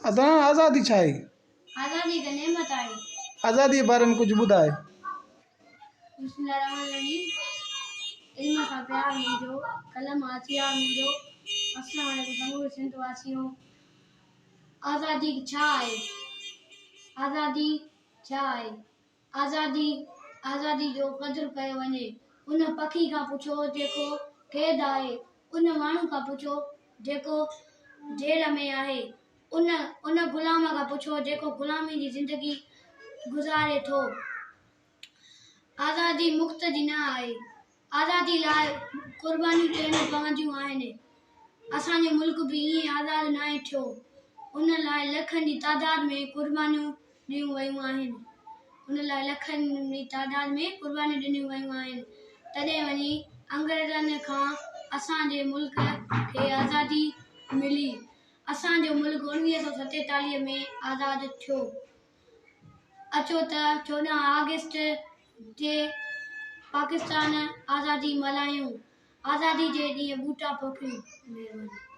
ادا آزادي ڇا آهي؟ آزادي هڪ نعمت آهي. آزادي جي باري ۾ ڪجهه ٻڌاء. بسم الله الرحمٰن الرحيم علم سان پيار منهنجو قلم هٿيار منهنجو السلام عليڪم سموري سنڌ واسيو آزادي ڇا آهي آزادي ڇا آهي آزادي آزادي جو قدر ڪيو وڃي ان پکي کان پڇو جيڪو قيد آهي ان ماڻهو کان پڇو جيڪو جيل ۾ آهي ان ان غلام کان پڇو جيڪو غلامي جي زندگي گذاري ٿو. آزادي مفت جي نه آهي. آزادي لاء قربانيون ڏيڻيون پونديون آهن. اسان جو ملڪ به ائين آزاد ناهي ٿيو. ان لاء لکن جي تعداد ۾ قربانيون ڏنيون ويون آهن. ان لاء لکن جي تعداد ۾ قربانيون ڏنيون ويون آهن. تڏهن وڃي انگريزن کان اسان جي ملڪ کي آزادي ملي. اسان جو ملڪ 1947 ۾ آزاد ٿيو. اچو ته 14 آگسٽ تي پاڪستان آزادي ملهايون. آزادي جي ڏينهن ٻوٽا پوکيون. مهرباني.